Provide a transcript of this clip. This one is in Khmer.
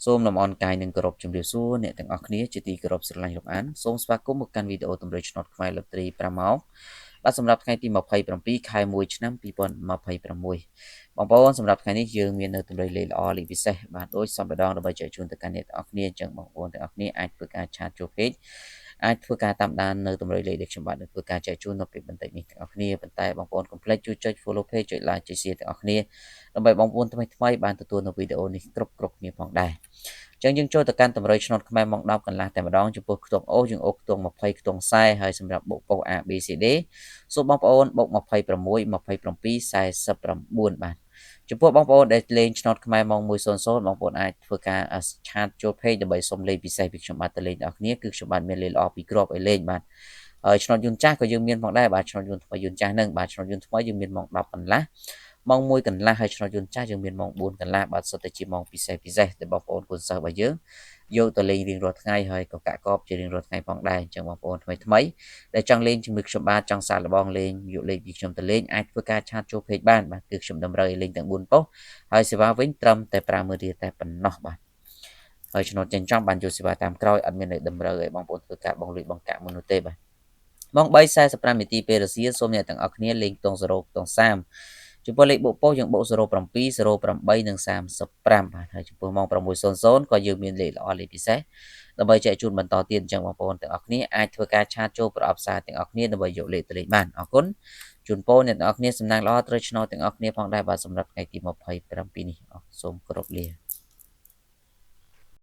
សូមលំអរកាយនិងគោរពជំរាបសួរអ្នកទាំងអស់គ្នាជាទីគោរពស្រឡាញ់រាប់អានសូមស្វាគមន៍មកកាន់វីដេអូតម្រុយឆ្នោតខ្មែរលុបត្រី5ម៉ោងបាទសម្រាប់ថ្ងៃទី27ខែ1ឆ្នាំ2026បងប្អូនសម្រាប់ថ្ងៃនេះយើងមាននៅតម្រុយលេខល្អលេខពិសេសបាទដូចសម្ដងដើម្បីចែកជូនទៅកាន់អ្នកទាំងអស់គ្នាអញ្ចឹងបងប្អូនទាំងអស់គ្នាអាចធ្វើការឆាតចូលពេកអាចធ្វើការតាមដាននៅតម្រុយលេខដែលខ្ញុំបាទនឹងធ្វើការចែកជូននៅពេលបន្តិចនេះទាំងអស់គ្នាប៉ុន្តែបងប្អូនកុំភ្លេចជួយចុច follow page ចុច like ចុច share ទាំងអស់គ្នាដើម្បីបងប្អូនថ្មីថ្មីបានទទួលនៅវីដេអូនេះគ្រប់គ្រប់គ្នាផងដែរចឹងយើងចូលទៅកាន់តម្រុយឆ្នោតខ្មែរម៉ោង10កន្លះតែម្ដងចំពោះខ្ទង់អូយើងអូខ្ទង់20ខ្ទង់40ហើយសម្រាប់បុកប៉ុស A B C D សូមបងប្អូនបុក26 27 49បាទចំពោះបងប្អូនដែលលេងឆ្នោតខ្មែរម៉ោង1:00បងប្អូនអាចធ្វើការឆាតចូល page ដើម្បីសុំលេខពិសេសពីខ្ញុំបាទទៅលេងដល់គ្នាគឺខ្ញុំបាទមានលេខល្អពីរគ្រាប់ឲ្យលេងបាទហើយឆ្នោតយន្តចាស់ក៏យើងមានផងដែរបាទឆ្នោតយន្តថ្មីយន្តចាស់ហ្នឹងបាទឆ្នោតយន្តថ្មីយើងមានម៉ោង10កន្លះម៉ោង1កន្លះហើយឆ្នោតយន្តចាស់យើងមានម៉ោង4កន្លះបាទសុទ្ធតែជាម៉ោងពិសេសពិសេសដែលបងប្អូនកូនសិស្សរបស់យើងយកទៅលេងរៀងរាល់ថ្ងៃហើយក៏កាក់កបជារៀងរាល់ថ្ងៃផងដែរអញ្ចឹងបងប្អូនថ្មីថ្មីដែលចង់លេងជាមួយខ្ញុំបាទចង់សាកល្បងលេងយកលេខពីខ្ញុំទៅលេងអាចធ្វើការឆាតចូល page បានបាទគឺខ្ញុំតម្រូវឲ្យលេងទាំង4ប៉ុស្តិ៍ហើយសេវាវិញត្រឹមតែ50000រៀលតែប៉ុណ្ណោះបាទហើយឆ្នោតចេញចំបានយកសេវាតាមក្រោយអត់មានតម្រូវឲ្យបងប្អូនធ្វើការបង់លុយបង់កាក់មុននោះទេបាទម៉ោង3:45នាទីពេលរសៀលសូមអ្នកទាំងអស់គ្នាលេងខ្ទង់0ខ្ទង់30ចំពោះលេខបុកប៉ុស្យើងបុក07 08និង35បាទហើយចំពោះម៉ោង6:00ក៏យើងមានលេខល្អលេខពិសេសដើម្បីចែកជូនបន្តទៀតអញ្ចឹងបងប្អូនទាំងអស់គ្នាអាចធ្វើការឆាតចូលប្រអប់សារទាំងអស់គ្នាដើម្បីយកលេខទៅលេខបានអរគុណជូនពរអ្នកទាំងអស់គ្នាសំណាងល្អត្រូវឆ្នោតទាំងអស់គ្នាផងដែរបាទសម្រាប់ថ្ងៃទី27នេះអរសូមគោរពលា។